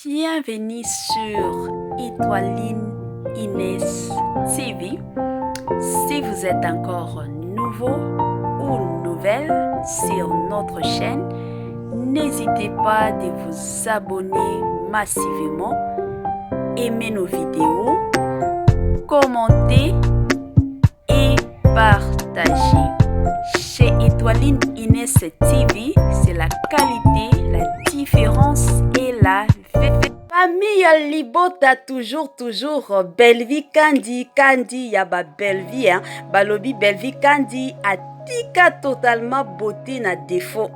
Bienvenue sur Étoiline Inès TV. Si vous êtes encore nouveau ou nouvelle sur notre chaîne, n'hésitez pas de vous abonner massivement, aimer nos vidéos, commenter et partager. Chez Étoiline Inès TV, c'est la qualité, la différence et la famille ya libota. Toujours, toujours Bellevie Kandi, Kandi ya ba Bellevie, hein. Balobi Bellevie Kandi atika totalement beauté na défaut.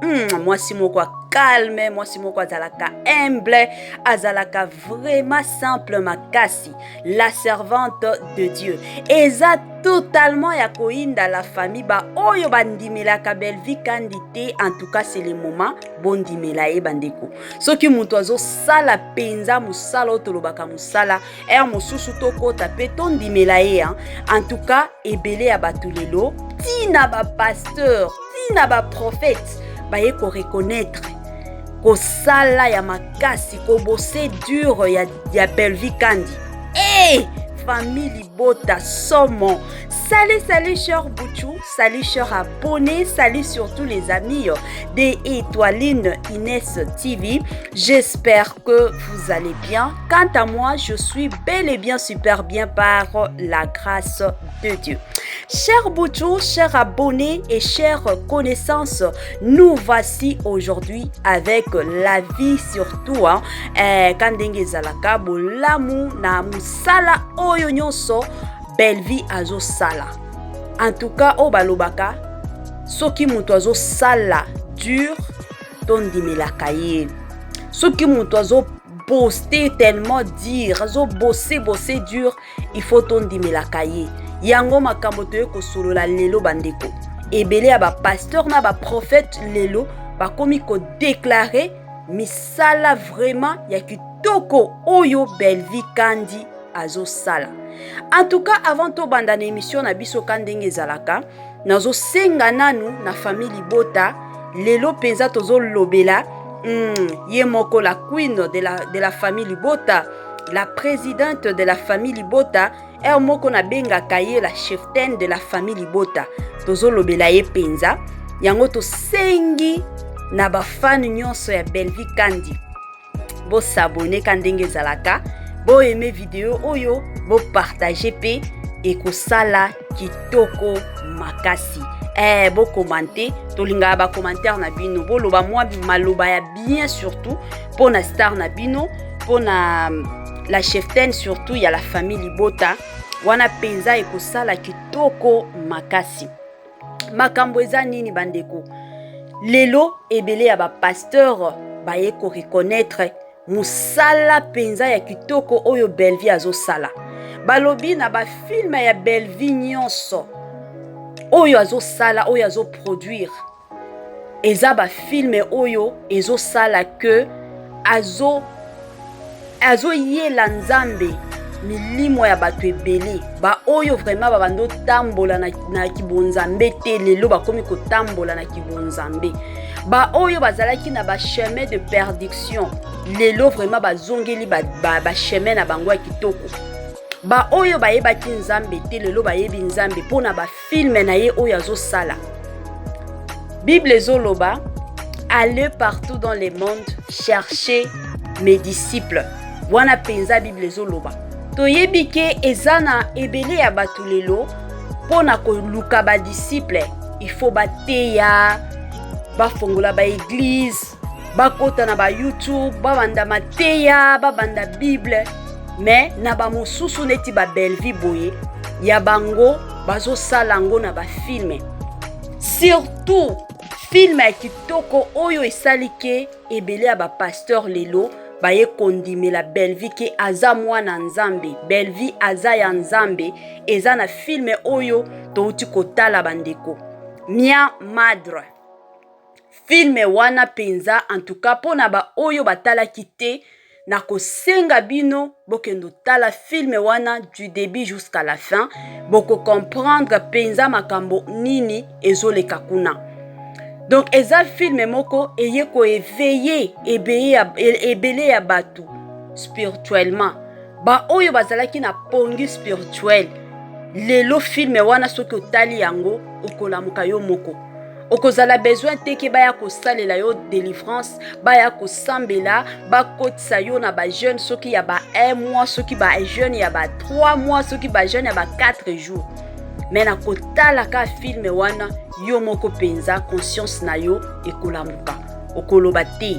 Mwasi moko calme, mwasi moko azalaka humble, azalaka vraiment simple makasi, la servante de Dieu. Eza totalement ya koyinda. La famille, baoyo bandimelaka Bellevie Kandi te, en tout cas c'est le moment bondimela ye. Bandeko, soki moto azosala mpenza mosala oyo tolobaka mosala ere mosusu, tokɔta mpe tondimela ye, hein. En tout cas ebele ya bato lelo, ntina bapasteur, ntina baprophète, baye koreconnaître kosala ya makasi, kobosser dur ya Bellevie Kandi. Hey! Famille libota, somo. Salut, salut cher Bouchou, salut cher abonné, salut surtout les amis de Étoiline Inès TV. J'espère que vous allez bien. Quant à moi, je suis bel et bien super bien par la grâce de Dieu. Cher Bouchou, chers abonnés et chères connaissances, nous voici aujourd'hui avec la vie surtout, hein, eh, kandenge ezalaka bolamu na mosala oyo nyonso Bellevie azosala. En tout cas oyo balobaka, soki moto azosala dur, tondimelaka ye. Soki moto azoposte tellement dire, azobose bose dur, il faut tondimelaka ye. Yango makambo toye kosolola lelo, bandeko. Ebele ya bapasteur na baprophète lelo bakomi kodéclarer misala vraiment ya kitoko oyo Bellevie Kandi azosala. En tout cas, avant tobanda na émission na biso, ka ndenge ezalaka, nazosenga nanu na famille libota. Lelo mpenza tozolobela ye moko la queen de la famille libota, la présidente de la famille libota. Ere moko nabengaka ye la cheftaine de la famille libota. Tozolobela ye mpenza. Yango tosengi na bafans nyonso ya Bellevie Kandi, bos'abonner ka ndenge ezalaka, boaimer vidéo oyo, bopartager mpe, ekosala kitoko makasi. Bocommenter, tolingaka bacommentaire na bino. Boloba mwa maloba ya bien, surtout mpo na star na bino, mpo na la cheftaine surtout ya la famille libota. Wana mpenza ekosala kitoko makasi. Makambo eza nini, bandeko? Lelo ebele ya bapasteur baye koreconnaître mosala mpenza ya kitoko oyo Bellevie azosala. Balobi na bafilm ya Bellevie nyonso oyo azosala, oyo azoproduire, eza bafilm oyo ezosala ke azoyela Nzambe milimo ya bato ebele. Baoyo vraiment babanda otambola na kibonzambe te, lelo bakomi kotambola na kibonzambe. Baoyo bazalaki na bachemin de perdition, lelo vraiment bazongeli bachemin na bango ya kitoko. Baoyo bayebaki Nzambe te, lelo bayebi Nzambe mpo na bafilm na ye oyo azosala. Bible ezoloba: "Allez partout dans le monde chercher mes disciples." Wana mpenza Bible ezoloba. Toyebi ke eza na ebele ya bato lelo, mpo na koluka badisciple, il faut bateya, bafongola baéglise, bakɔta na baYouTube, babanda mateya, babanda Bible. Mais na bamosusu neti baBellevie boye, ya bango bazosala yango na bafilm, surtout film ya kitoko oyo esali ke ebele ya bapasteur lelo baye kondimela Bellevie ke aza mwana Nzambe, Bellevie aza ya Nzambe. Eza na film oyo touti kotala, bandeko, Mia Madre. Film wana mpenza, en tout cas mpo na baoyo batalaki te, na kosenga bino bokende otala film wana du début jusqu'à la fin. Bokocomprendre mpenza makambo nini ezoleka kuna. Donc eza film moko eye koéveiller ebele ya bato. spirituellement, baoyo bazalaki na pongi spirituel, lelo film wana soki otali yango, okolamuka yo moko. Okozala besoin te ke baya kosalela yo délivrance, baya kosambela, bakotisa yo na bajeûne, soki ya ba 1 mois, soki bajeûne ya ba 3 mois, soki bajeûne ya ba 4 jours. Mais na kotalaka film wana, yo moko mpenza conscience na yo ekolamuka. Okoloba te,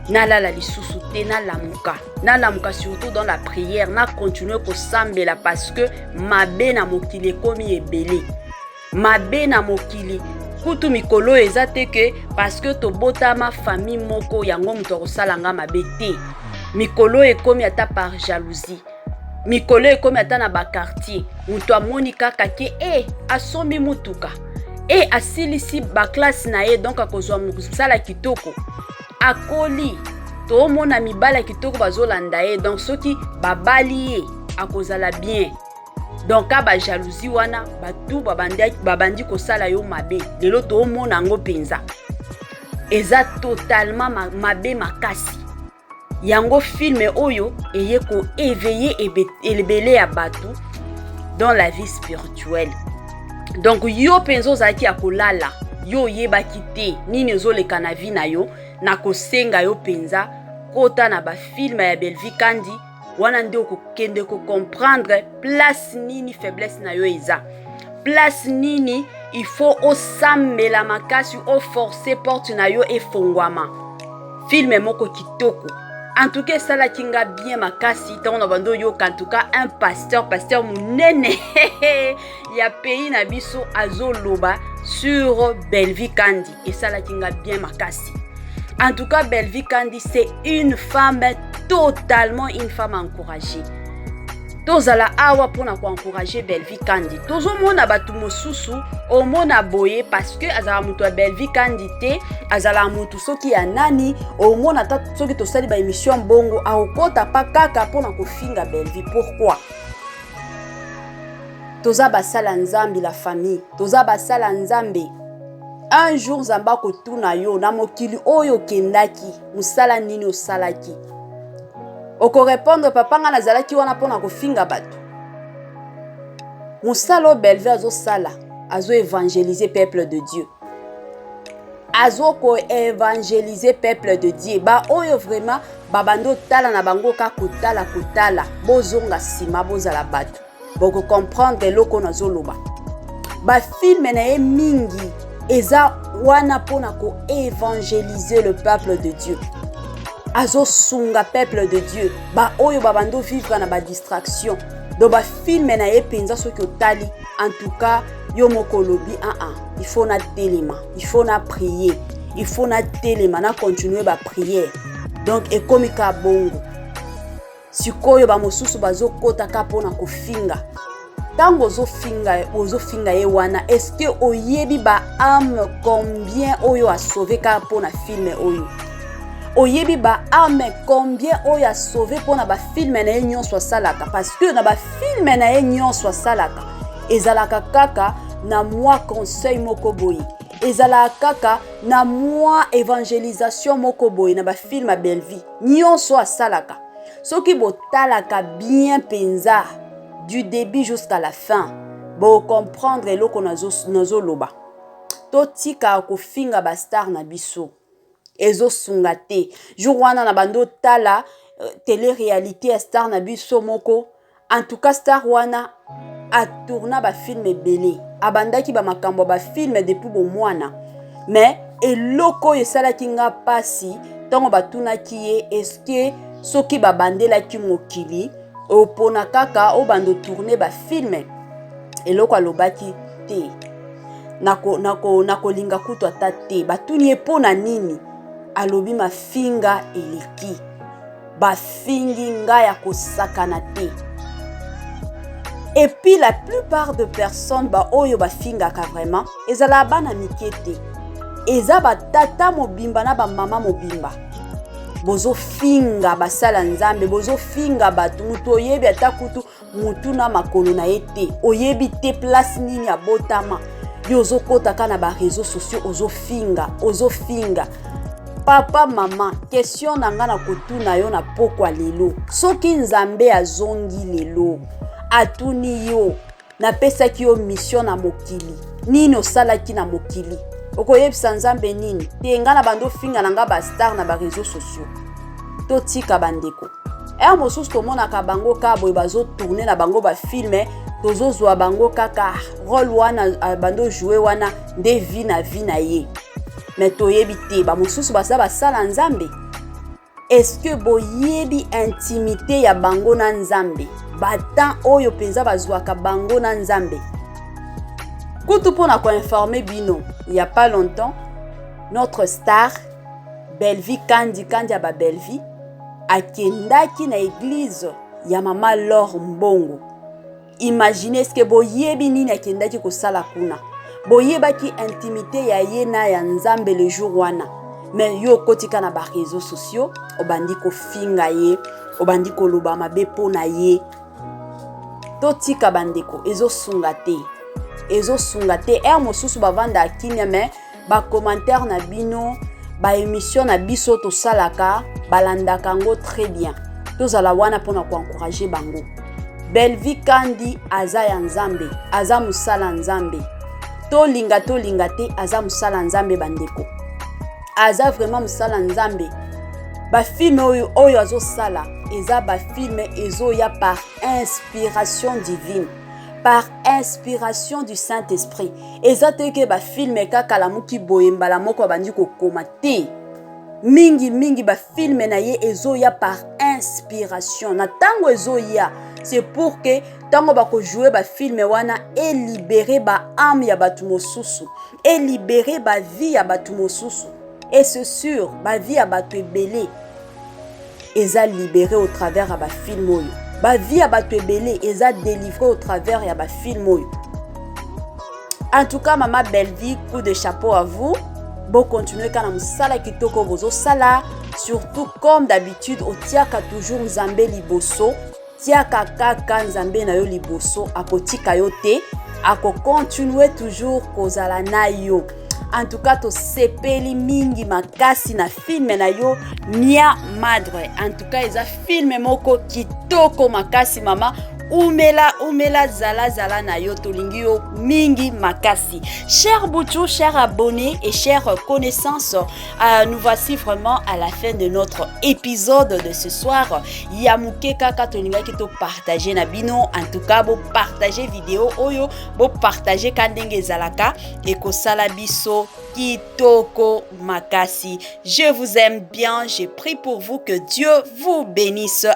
nalala lisusu te, nalamuka, nalamuka, surtout dans la prière, na continue kosambela, parce que mabe na mokili ekomi ebele. Mabe na mokili kutu mikolo oyo eza te ke parce que tobotama famille moko, yango moto akosala nga mabe te. Mikolo oyo ekomi ata par jalousie. Mikolo ekomi ata na baquartier, moto amoni kaka ke e asombi mutuka, e asilisi baclasse na ye, donc akozwa mosala kitoko, akoli, toomona mibali ya kitoko bazolanda ye, donc soki babali ye akozala bien. Donc ka bajalousie wana, batu babandi kosala yo mabe. Lelo toomona yango mpenza, eza totalement mabe makasi. Yango film oyo eye koéveiller ebele ya bato dans la vie spirituelle. Donc yo mpenza ozalaki ya kolala, yo oyebaki te nini ezoleka na vie na yo, na kosenga yo mpenza, kota na bafilm ya Bellevue Kandi wana nde okokende kocomprendre place nini faiblesse na yo eza, place nini il faut osambela makasi, oforce porte na yo efongwama. Film moko kitoko en tout cas, esalaki nga bien makasi ntango na bando oyoka en tout cas un pasteur, pasteur monene ya pays na biso, azoloba sur Bellevue Kandi. Esalaki nga bien makasi. En tout cas, Bellevue Kandi, c'est une femme, totalement une femme encouragée. Tozala awa mpona koencourager Bellevue Kandi. Tozomona bato mosusu, omona boye, parce que azalaka moto ya Bellevue Kandi te, azalaka motu soki ya nani, omona ata soki tosali baémission bongo, akokɔta pa kaka mpona kofinga Bellevue. Pourquoi? Toza basala Nzambe, la famille, toza basala Nzambe. Un jour Nzambe akotuna yo: na mokili oyo okendaki, mosala nini osalaki? Okorépondre: papa, ngai nazalaki wana mpona kofinga bato. Mosala oyo Bellevue azosala, azoévangéliser peuple de Dieu, azokoévangéliser peuple de Dieu. Baoyo vraiment babandi otala na bango kaka kotala kotala, bozonga nsima, bozala bato, bokocomprendre eloko nazoloba. Bafilm na ye mingi eza wana mpona koévangéliser le peuple de Dieu. Azosunga peuple de Dieu, baoyo babandi ovivre na badistraction. Donc bafilm na ye mpenza, soki otali, en tout cas yo moko olobi: aa ah, il faut natelema, il faut na prier, il faut natelema, na continue baprière. Donc ekomi ka bongo. Sikoyo bamosusu bazokɔta ka mpona kofinga. Ntango ozofinga, ozofinga ye wana, est-ce oyebi baâme combien oyo asauve kaka mpona film oyo? Oyebi baâme combien oyo asauve mpona bafilm na ye nyonso asalaka? Parce que na bafilm na ye nyonso asalaka, ezalaka kaka na mwa conseil moko boye, ezalaka kaka na mwa évangélisation moko boye na bafilm ya Bellevue nyonso asalaka. Soki botalaka bien mpenza du début jusqu'à la fin, bocomprendre eloko nazoloba. Totikaka kofinga bastar na biso, ezosunga te. Jour wana na bando otala télé réalité ya star na biso moko. En tout cas, star wana atourna bafilm ebele, abandaki bamakambo ya bafilm depuis bomwana. Mais eloko oyo esalaki nga mpasi, ntango batunaki ye: eske soki babandelaki mokili, opona kaka obanda otourne bafilm? Eloko alobaki te: nakolinga kutu ata te. Batuni ye mpo na nini, alobi: mafinga eleki, bafingi ngai ya kosakana te. Et puis la plupart de personnes baoyo bafingaka vraiment, ezalaka bana mike te, eza batata mobimba na bamama mobimba. Bozofinga basala Nzambe, bozofinga bato, moto oyebi ata kutu mutu na makolo na ye te, oyebi te place nini abotama, yo ozokɔta kaka na baréseaux sociaux, ozofinga, ozofinga. Papa, mama, question na nga na kotuna yo na pokwa lelo: soki Nzambe azongi lelo, atuni yo: "Napesaki yo mission na mokili, nini osalaki na mokili?" Okoyebisa Nzambe nini? Te, nga na bando ofinga na nga bastar na baréseaux sociaux. Totika, bandeko. Heure mosusu tomonaka bango kaka boye, bazotourner na bango bafilms, tozozwa bango kaka rôle wana, bando jouer wana nde vie na vie na ye. Mais toyebi te, bamosusu baza basala Nzambe. Est-ce boyebi intimité ya bango na Nzambe, batemps oyo mpenza bazwaka bango na Nzambe? Kutu mpona koinformer bino, il y a pas longtemps, notre star Bellevie Kandi, Kandi ya Babellevie, akendaki na église ya mama Lor Mbongo. Imagine, est-ce boyebi nini akendaki kosala kuna? Boyebaki intimité ya ye na ya Nzambe le jour wana? Mais yo okotika na baréseaux sociaux, obandi kofinga ye, obandi koloba mabe mpo na ye. Totika, bandeko, ezosunga te, ezosunga te. Heure mosusu bavanda kimia, mais bacommentaire na bino, baémission na biso tosalaka, balandaka yango très bien. Tozala wana mpona koencourager bango. Bellevie Kandi aza ya Nzambe, aza mosala Nzambe. Tolinga, tolinga te, aza mosala Nzambe, bandeko. Aza vraiment mosala Nzambe. Bafilms oyo, oyo azosala, eza bafilms ezoya par inspiration divine, par inspiration du Saint-Esprit. Eza te ke bafilms kaka lamuki boye, mbala moko abandi kokoma te. Mingimingi bafilms na ye ezoya par inspiration. Na ntango ezoya, c'est pour que ntango bakojouer bafilms wana, elibérer baâmes ya bato mosusu, elibérer bavie ya bato mosusu. Et c'est sûr, bavie ya bato ebele eza libéré au travers ya bafilms oyo, bavie ya bato ebele eza délivré au travers ya bafilms oyo. En tout cas, mama Bellevie, coup de chapeau à vous. Bocontinuer kaka na mosala kitoko bozosala. Surtout, comme d'habitude, otiaka toujours Nzambe liboso. Tiaka kaka Nzambe na yo liboso, akotika yo te, akocontinuer toujours kozala na yo. En tout cas, tosepeli mingi makasi na film na yo Mia Madre. En tout cas, eza film moko kitoko makasi. Mama, umela, umela, zala, zala na yo, tolingi yo mingi makasi. Cher Bouchou, chers abonnés et chères connaissances, nous voici vraiment à la fin de notre épisode de ce soir. Ya moke kaka tolingaki topartager na bino. En tout cas, bopartager vidéo oyo, bopartager ka ndenge ezalaka, ekosala biso kitoko makasi. Je vous aime bien, je prie pour vous, que Dieu vous bénisse.